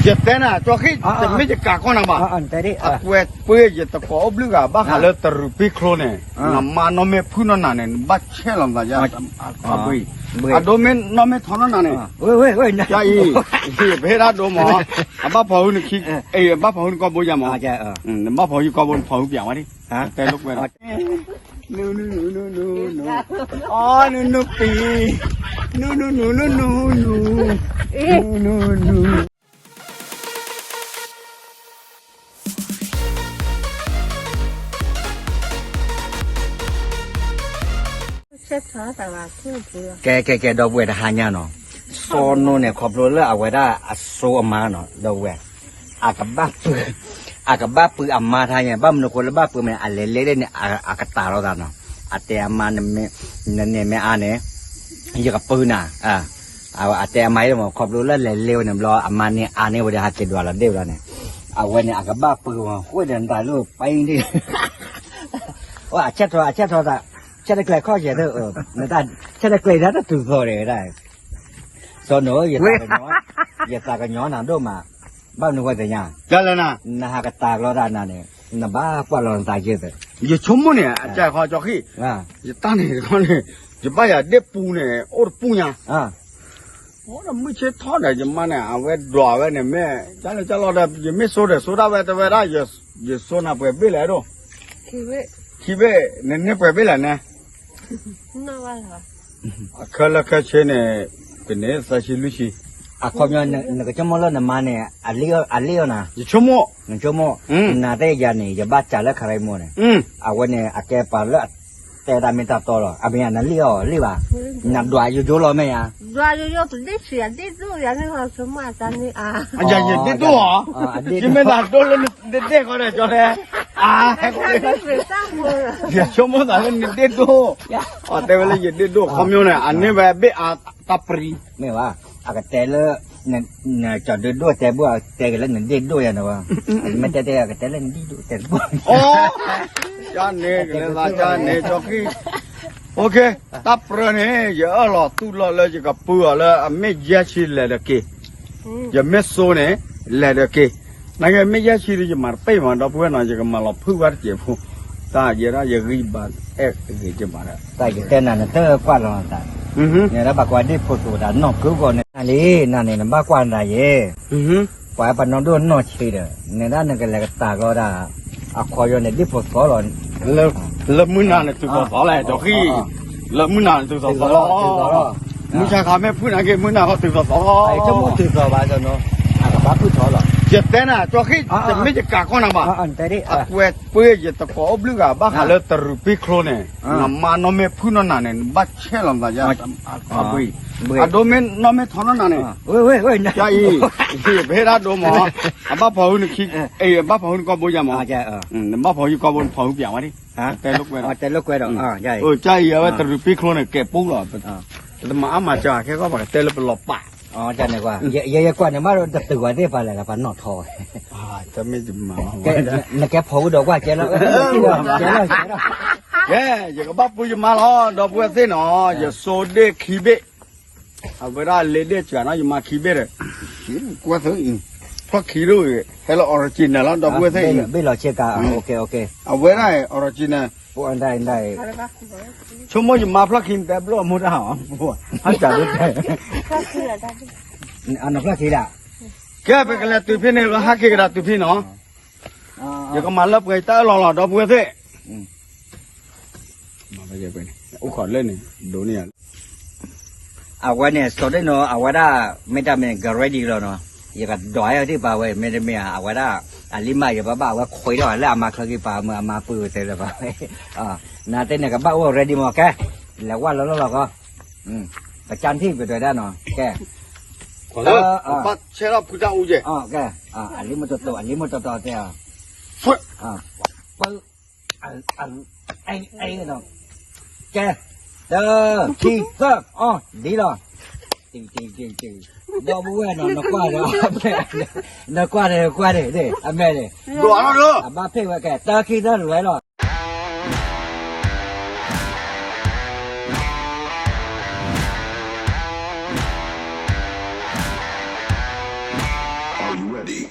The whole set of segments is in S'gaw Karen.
ယတဲနၤ ကၠီဃံၣ် တမ့ၢ်ယကးကီၢ်နၤဘၣ်. အကွဲးပှ့ၤ ယတကိးအိၣ်ဘျုးဂၤ ဘၣ်ဃးလၢတရူးပ့ၢ်ချိန့ၣ်, နမါနီၢ်မ့ၢ်ဖုၣ်နီၢ်နၤန့ၣ် နဘၣ်ဆဲးလီၤနသးယါ အဘှံး, အဒိမ့ၢ်နီၢ်မ့ၢ်ထီနီၢ်နၤန့ၣ်, ယအံၤ, ပဟ့ၣ်ဒၣ်ဒိမး, အဘၣ်ဖီၣ်ဟုနခံ, ဘၣ်ဖီၣ်ဟုနကီၢ်ဘိယါမး, နဘၣ်ဖီၣ်ဟုကီၢ်ဘိ နဖီၣ်ဟုပၠးဝဲဒၣ်, တဲလိာ်ကွဲးလီၤ, နုနုနုနုနုနု, အီနုနုပံ, နုနုနုနုနုနု, နုနုနု ကဲ ကဲ ကဲ ဒီပုၢ်ဝဲၢ်တဟါညါနီၤ, စီၤနိန့ၣ် ခီဖျိလၢအဝဲဒၣ်အစိအမါနီၤ ဒီပုၢ်ဝဲၢ်, အကဘၣ်ပုၢ်, အကဘၣ်ပုၢ်အမါတဟါညါ, ဘၣ်မနုၤဃိလၢဘၣ်ပုၢ်မ့ၢ် အလဲၤလဲၤဒၣ်န့ၣ် အကတၢၢ်လိာ်သးနီၤ, အတဲအမါ နန့ၢ်မ့ၢ်အါန့ၣ် ယကပုၢ်နၤ, အတဲအမါအံၤမး ခီဖျိလၢလဲၤလဲၤဝဲန့ၣ်ဘျီ အမါန့ၢ်အါန့ၢ်ဝဲဒီး ဟးက့ၤဒွးလီၤဒ့ၣ်ဝဲဒၣ်န့ၣ်, အဝဲန့ၣ် အကဘၣ်ပုၢ်ဝဲ ဃိဒီးနတၢ်လၢပှၤအံၤဒၣ်, အဆၢထီၣ် အဆၢထီၣ်သး, ဆၢတကျဲၤခီၣ်ယဲၢ်သၢ, ဆၢတကျဲၤဒၣ်တတုၤသီၣ်ဒၣ်ဝဲဒၣ်, စီၤနိ ယသးကညီၤနၤဒိၣ်မး, ဘၣ်မနုၤဃိသ့ၣ်ညါ, နဟးကတၢၢ်လီၤသးနၤန့ၣ် နဘၣ်ကွၢ်လီၤနသးယဲၢ်သၢ, ယဆိကမိၣ်န့ၣ် အကၢ်ခီကၠီဃံၣ်, ယတၢ်န့ၣ်တခီန့ၣ်, ယဘၣ်ယၤဒ့ၣ်ပူန့ၣ် အိၣ်တပူညါ အိၣ်ဒီးမုၢ်ဆ့ၣ်ထီၣ်ဒီး ယမါန့ၣ် အဝဲဒွးဝဲန့ၣ် မ့ၢ်ကၢ်လၢကၢ်လီၤဒီး ယမ့ၢ်စိဒီးစိဒၣ်ဝဲ တဲဝဲဒၣ်, ယစိနၤပှဲၤဘ့ၣ်လဲၣ်ဒိၣ်, ခံဘ့ၣ်, နန့ၢ်ပှဲၤဘ့ၣ်လဲၣ်န့ၣ်, အခၢလၢခဲဆ့န့ၣ်, ကန့ၢ်သၢဆံလွံၢ်ဆံ, အခီပညီ နကဆိကမိၣ်လၢနမါန့ၣ် အလ့ၣ်အီၤနၤ, ယဆိကမိၣ်, နဆိကမိၣ်, နသ့ၣ်ယၤန့ၣ် ယဘၣ်စးလၢခရံမီန့ၣ်, အဝဲန့ၣ် အကဲပှၤလၢ တဲတၢ်မ့ၢ်တၢ်တီလီၤ. အမ့ၢ်နလံၣ်အီၤလံၣ်ဘၣ်, နဒွးယိယိလီၤမ့ၢ်ဧါ, ဒွးယိယိပဒ့ၣ်ဆံးအဒ့ၣ်ဒိၣ်ယၤန့ၣ်လီၤ, ယၤယဒ့ၣ်ဒိၣ်ဧါ, ယမ့ၢ်သးဒိၣ်လၢနဒ့ၣ်ဃီဒီး ကၠီလဲၣ်, ယဆိကမိၣ်သးလၢနဒ့ၣ်ဒိၣ်, အတဲဝဲလၢယဒ့ၣ်ဒိၣ် ခီပညီန့ၣ် အန့ၢ်ဝဲဘ့ၣ်အါတၢ်ပြံ, မ့ၢ်ဘၣ်, အကတဲလၢ နကၠီဒုဒိၣ်တဲဘၣ် တဲက့ၤလၢနဒ့ၣ်ဒိၣ်ယၤန့ၣ်ဝဲ, မ့ၢ်တဲတဲ အကတဲလၢနဒ့ၣ်ဒိၣ်တဲတဘၣ်, ကန့ၣ်ကလဲၤသးကန့ၣ် ကၠီဃံၣ်, တၢ်ပြၢန့ၣ် ယအၢၣ်လီၤတူၢ်လိာ်လၢယကပုၢ်အီၤလၢအမ့ၢ်ယဲၢ်ဆံလဲၤဒီးက့ၤ, ယမ့ၢ်စိန့ၣ် လဲၤဒီးက့ၤ, နာ်က့မ့ၢ်ယဲၢ်ဆံဒီး ယမၤတပ့ၢ်မး ဒီပုၢ်ဝဲၢ်နီၤ ယကမၤလီၤဖုၣ်ဝဲတစဲးဖိ, တၢ်ယဲဒၣ်ယဂံၢ်ဘါအဲၣ်ဂ့ၤက့ၤဘၣ်ဒီး, တၢ်ယတဲနၤနတကွၢ်လီၤနသး, နဒၣ်ဘၣ်ကွၢ်ဒ့ၣ်ဖိသိးတၢ်နီၢ်ကုဂီၢ်န့ၣ်လံ, နန့ၣ် နဘၣ်ကွၢ်နသးယဲၢ် ပှၤပနီၣ်ဒိၣ်နီၢ်ဆံးဒီး နဒၣ်နကလဲၤကတၢၢ်လီၤဒၣ်, အခီယီၤန့ၣ် ဒ့ၣ်ဖိသီလီၤ, လၢမုၢ်နၤန့ၣ်တုၤသီသီလဲၣ် ကၠီဃံၣ်, လၢမုၢ်နၤန့ၣ်တုၤသီသီလီၤ, မုၢ်ဆါခါမ့ၢ်ဖုၣ်နာ်က့ မုၢ်နၤဃီတုၤသီသီလီၤ, ဆိကမိၣ်တုၤသီဘၣ်နီၤ, အကဘၣ်ဖုၣ်ထီလီၤ, ယတဲနၤ ကၠီဃံၣ် တမ့ၢ်ယကးကီၢ်နၤဘၣ်, အကွဲးပှ့ၤ ယတကိးအိၣ်ဘျုးဂၤ ဘၣ်ဃးလၢတရူးပ့ၢ်ချိန့ၣ်, နမါနီၢ်မ့ၢ်ဖုၣ်နီၢ်နၤန့ၣ် နဘၣ်ဆဲးလီၤနသးယါ, အဘှံး, အဒိမ့ၢ်နီၢ်မ့ၢ်ထီနီၢ်နၤန့ၣ်, ယအံၤ, ပဟ့ၣ်ဒၣ်ဒိမး, အဘၣ်ဖီၣ်ဟုနခံ, ဘၣ်ဖီၣ်ဟုနကီၢ်ဘိယါမး, နဘၣ်ဖီၣ်ဟုကီၢ်ဘိ နဖီၣ်ဟုပၠးဝဲဒၣ်, တဲလိာ်ကွဲးဒီး, ကၢ်အံၤ အဝဲတရူးပ့ၢ်ချိန့ၣ် ကဲးပူလီၤ, ပတမၤအါမးစှၤ ခဲကီၣ်ပှၤကတဲလၢပလီၤပာ်, ယဲယကွၢ်န့ၣ် မ့ၢ်တတုၤဝဲသ့ၣ်ပှၤလဲၣ်လၢပှၤနီၣ်ထီဝဲ, နကဲဖီၣ်ဝဲဒီးကွၢ်ကဲလီၤ, ကဲ, ယကဘၣ်ပူယမါလီၤ ဒီပုၢ်ဝဲၢ်သ့ၣ်နီၤ, ယစိဒ့ၣ်ခံဘ့ၣ်, အဝဲဒၣ်လ့ဒ့ၣ်စှၤနီၤ ယမါခံဘ့ၣ်ဒီး, ကွၢ်သ့, ဖျီၣ်ခံဒိၣ်, ဟဲလီၤ original လီၤ ဒီပုၢ်ဝဲၢ်သ့ၣ်, ဘ့ၣ်လီၤဆ့ကၤ, အဝဲဒၣ် original, ဆိကမိၣ်ယမါဖျီၣ်ခံ နတဲဘျီၣ်အမိၢ်တၢ်ဟီ, ဟးစးဒိၣ်တဲ, နဖျီၣ်ခံဒၣ်, ကဲ ပကလဲၤတုၤဖဲန့ၣ် ဟးက့ၤကဒါတုၤဖဲနီၤ, ယကမၤလၢပှဲၤတၢ်အၢၣ်လီၤလီၤ ဒီပုၢ်ဝဲၢ်သ့ၣ် အိၣ်ခိးလၢန့ၣ် ဒိးန့ၢ်ယၤလၢ အဝဲန့ၣ် စီၤဒ့ၣ်နီၤ အဝဲဒၣ် မ့ၢ်တၢ်မ့ၢ် က ready လီၤနီၤ, ယကဒွးယဒ့ၣ်ပာ်ဝဲ မ့တမ့ၢ် အဝဲဒၣ် အလံမး ယဘၣ်ဘၣ်အဝဲခွဲးထီၣ်လၢအမါချၢက့ၤပာ်မုၢ် အမါပုၢ်ဝဲတဲလၢပာ်ဝဲ, နတဲန့ၣ် ကဘၣ်အိၣ် ready မး ကဲ, လဲၤဝဲလီၤလီၤလီၤကီး, ပကၢ်ထံၣ်ပဒွဲဒၣ်နီၤ ကဲ, ဘၣ်ဆဲးထီၣ်ဖုတၢ်အူကဲ, ကဲ, အလံမ့ၢ်တတီၤ အလံမ့ၢ်တတီၤတဲအီၤ, ပ အဲ အဲ အဲ ကဲ, တၢ ခံ သၢ အီ ဒ်လီၤ, တံၢ်တံၢ်တံၢ်တံၢ်, ဒီပုၢ်ဝဲၢ်နီၤ နကွၢ်ဒီး, နကွၢ်ဒီး ကွၢ်ဒီး အမဲာ်န့ၣ်, အဘၣ်ဖ့ၣ်ဝဲကဲ တၢ ခံ သၢ လဲၤလီၤ. Ready.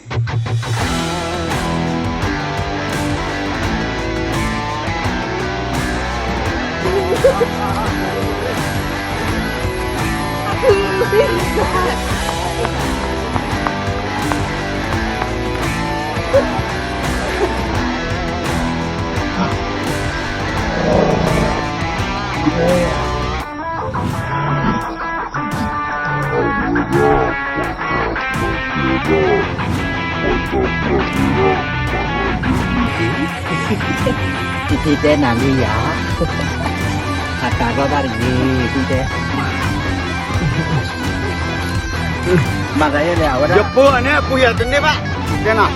တံၤတဲနၤလံယၤ, အတၢ်ရီတၢ်တဂ့ၤ, တံၤတဲ, မၤသးယဲလဲၣ် အဝဲဒၣ်, ယပူၤအန့ၣ် ပူၤယၤတန့ၢ်ဘၣ်, တဲနၤ,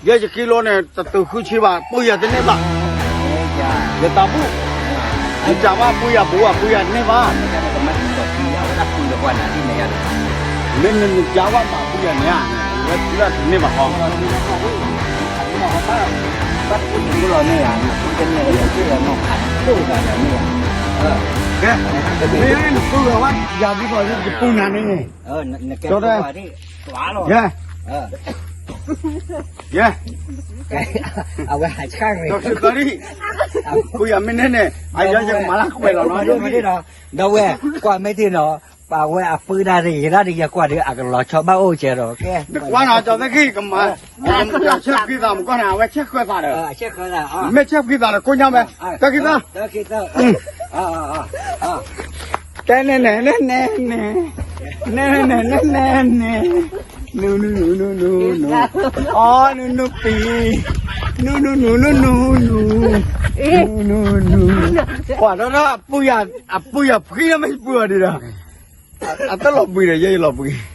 ယဲယကံလိန့ၣ် တတုၤဃုဆံဘၣ်, ပူၤယၤတန့ၢ်ဘၣ်, ယတၢ်ဘူၣ်, ယကးဘၣ်ပူၤယၤဘူးဘၣ်, ပူၤယၤတန့ၢ်ဘၣ်, မ့ၢ်နကးဘၣ်မၤပူၤယၤန့ၣ်ဧါ, ဝဲလၢတန့ၢ်ဘၣ်ဟီ, ကဲ, မ့ၢ်နပူၤဝဲယၤဒ်သိးယပူၤနၤန့ၣ်, ကဲ, ယဲ, အဝဲဟးဆၣ်ဂ့ၤ, ပူၤယၤမ့ၢ်န့ၣ်န့ၣ် အယဲယကမၤလၢကွဲးလီၤနီၤ, ဒီးဝဲ, ကွၢ်မ့ၢ်ထံနီၤ, ပာ်ဝဲအပုၢ်ဒၣ်တဂ့ၤဒၣ်ဒီး ယကွၢ်ဒီးအကလီၤဆီဘၣ်အိၣ်ကဲဒီး, နကွၢ်နီၤ ကၠီသ့ၣ်ခံ ကမၤ, ဆဲးဖှံသးမ့ၢ်ကွၢ်န့ၣ် အဝဲဆဲးဃၢသးဒီး, မ့ၢ်ဆဲးဖှံသးဒီး ကိညါဝဲ, တၢ်ခံသၢ တဲနဲနဲနဲနဲနဲ, နဲနဲနဲနဲနဲ, နူနူနူနူနူနူ, အီနူနူပံၤ, နူနူနူနူနူ, နူနူနူ, ပှၤဒီးဒီး အပုၢ်ယၤဖှံလၢမ့ၢ်ပှၤဒံးဒီး, အတလီၤဘှံးဒီး ယဲယလီၤဘှံး